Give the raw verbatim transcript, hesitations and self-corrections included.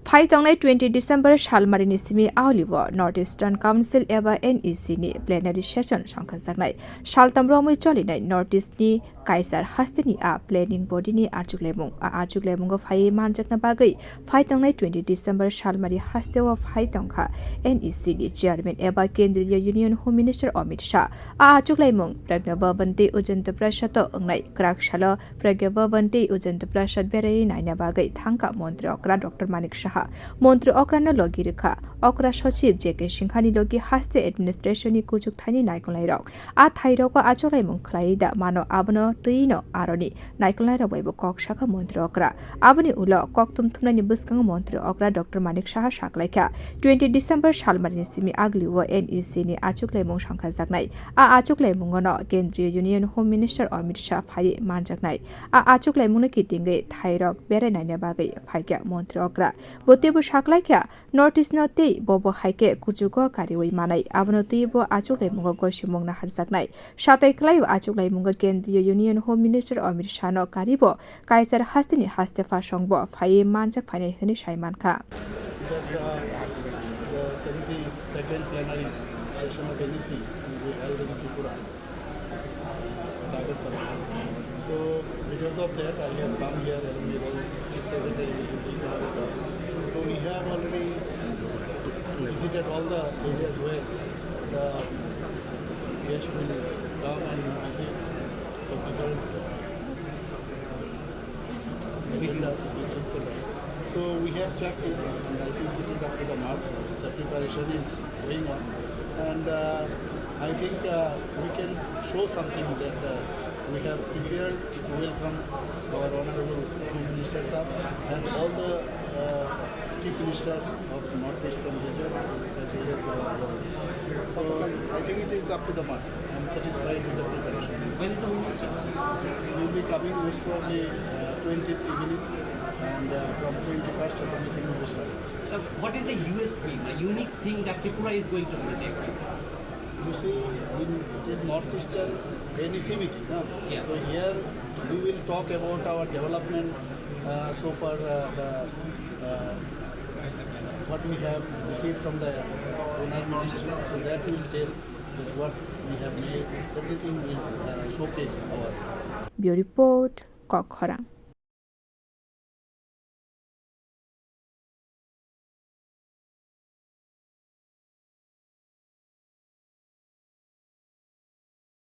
Phai tongnai twenty December salmarini simi aolio North Eastern Council eba N E C ni plenary session songkhajaknai. Saltam romwi cholinai North East ni Kaisar hasteni a planning body ni achuklemung. A achuklemungo phaiwi manjakna bagwi phai tongnai twenty December salmari hasteo phai tongkha N E C ni chairman eba Kendriya Union Home Minister Amit Shah. A achuklemung Pragya Bhavan tei Ujjayanta Prasad o wngnai. Kwrak salo Pragya Bhavan tei Ujjayanta Prasad beraiwi naina bagwi thangkha Montri Okra Doctor Manik Saha. Montri Okra no logi rwkha Okra Sochib J K Singhani logi haste administration ni kuchuk thaini naikolnairok. A thairogo achuklaimung khlaiwi da mano, abono twino aroni naikolnairok bai bo kok sakha Montri Okra. Aboni ulo kokthum thumnaini bwskango Montri Okra Doctor Manik Saha saklaikha, twenty December salmarini simi aglio N E C ni achuklaimung songkhajaknai. A achuklaimungono Kendriya Union Home Minister Amit Shah phaiwi manjaknai. A achuklaimungno kitingwi thairok berai naina bagwi phaikha Montri Okra. Bo teibo saklaikha, North East no tei bobo hai khe kuchugo kariwi manai, abono twibo achuklaimungo gosimung naharjaknai. Satai kwlaio achuklaimungo Kendriya Union Home Minister Amit Shah no karibo Kaisar hasteni haste phasongbo phaiwi manjak phainai hwnwi sai mankha. That, uh, the seventy-second plenary session of N E C will be held in Tripura. Target for it. So because of that, I have come here along with all secretary, D C. So we have already visited all the areas where the guests will come and visit the people. So we have checked it, and I think it is up to the mark. The preparation is going on, and, uh, I think, uh, we can show something that, uh, we have prepared to welcome our honorable Home Minister sir and all the, uh, chief ministers of North Eastern region as well as our government. So I think it is up to the mark. I'm satisfied with the preparation. When is the Home Minister? He will be coming most probably, uh, twentieth evening, and, uh, from twenty-first of the meeting will be started. So what is the U S P, the unique thing that Tripura is going to project? You see, in, it is North Eastern N E C meeting, no? Yeah. So here we will talk about our development, uh, so far, uh, the, uh, what we have received from the Honourable Minister, so that will tell that what we have made, everything will, uh, showcase our Bureau Report, Kokkhorang.